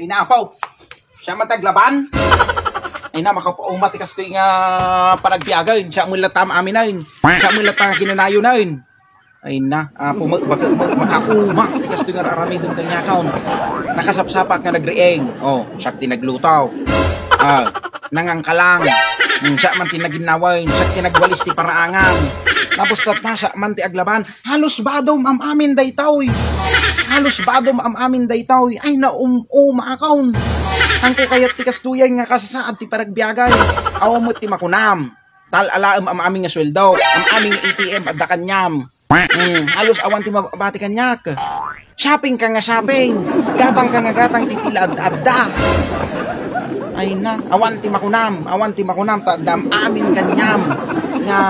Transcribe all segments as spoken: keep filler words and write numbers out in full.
Ay na, Apaw. Siak man ti aglaban. Ay na, makapauma ti kastoy nga panagbiagen. Siak met latta am-aminayen. Siak met latta nga kinanayonen. Ay na, Apo, ma-, baka-, ma-, makauma ti kastoy nga ar-aramiden kaniakon. Nakasapsapak nga nagriing. O, siak ti nagluto. A, nangangkalang. Hmm, siak man ti naginnawen. Siak ti nagwalis ti paraangan. Tapos tatta, siak man ti aglaban. Halos badom am-amin daytoy. Halos badom am-amin daytoy. Ay, naum-umaakon. Haanko kayat ti kastoyen nga kasasaad ti panagbiagen. Awan met ti makunam. Tal-alaem am-amin nga sueldo. Am-amin nga A T M, adda kaniam. Hmm, halos awan ti mabati kaniak. Shopping ka nga shopping. Gatang ka nga gatang ti tila ad-adda. Ay na, awan ti makunam, awan ti makunam, ta adda am-amin kaniam nga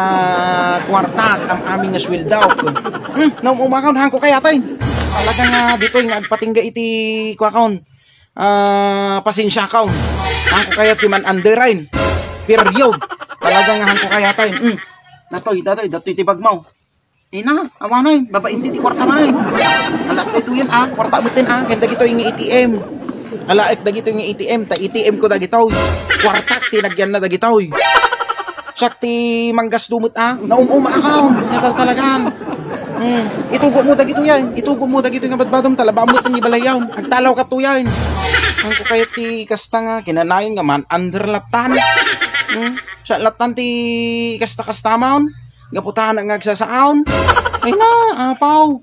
kuartak, am-amin nga sueldok. Hmm, naum-umaakon, haanko kayaten. Talaga nga ditoy nga agpatingga iti kuakon. A, pasensiakon. Haanko kayat ti man-underen. Period. Talaga nga haanko kayaten. Hmm. Datoy, datoy, datoy ti bagmo. Ina, awanen, babain ti, ti kuarta manen. Alaek daytoyen, a, kuarta metten, a, ken dagitoy nga A T M. Alaek dagitoy nga A T M, ta A T M ko dagitoy. Kuartak ti nagyanna dagitoy. Siak ti manggasto met, a, naum-umaakon, nga tal-, talagan. Hmm, itugo mo dagitoy, ay. Itugo mo dagitoy nga badbadom, ta labaam metten nga ibalayam. Agtalaw ka toyen. Haanko kayat ti kasta nga, kinanayon nga man-under lattan. Hmm, siak lattan ti kasta-kasta manen. Gapu ta nga agsasaaon. Ay na, Apaw.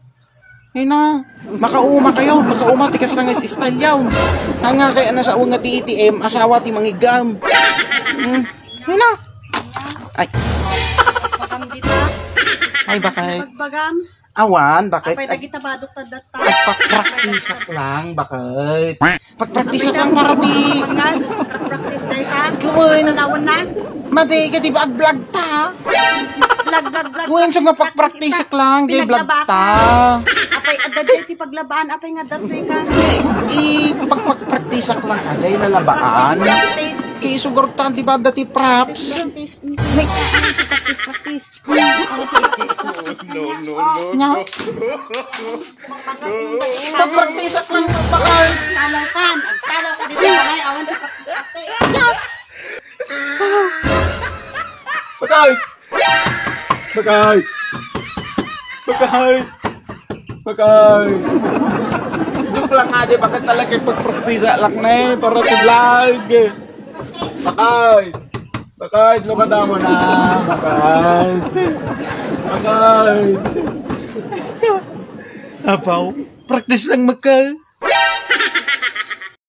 Ay na, makauma kayo, makauma ti kasta nga is-, style yaw. Ania kay a nasawen nga ti A T M, asawa ti mangiggam. Hmm. Ay na. Ay. Bagam dita. Ay, bakit? Pagbagam. Awan, bakit? Apay dagita badok ta datta. Agpagpraktisak lang, bakit? Pagpraktisak lang para ti Pagpraktis dayta. Gawin. Lawan na. Madi, kadi ba ag-vlog ta? Vlog, vlog, vlog. Gawin sa nga pagpraktisak lang, kay vlog ta. Apay, adda ti paglabaan, apay nga datoy ka. I, pagpagpraktisak lang, ajay lalabaan. Practice, practice. Kay sugar ta, di ba, dati props? Practice, practice. Practice, practice. No, no, no, Nya? no. Pagpraktisak lang, bakal. Agtalaw ka, agtalaw ka dito, balay, awan ti practice, practice. Bakal! Bakal! Bakal! Bakal! Joke lang nga, di ba? Talaga pagpraktisak lang na eh, para ti vlog. Bakal! Bakal! No ka damo na! Bakal! Bakal! Apaw, practice lang, Bakal.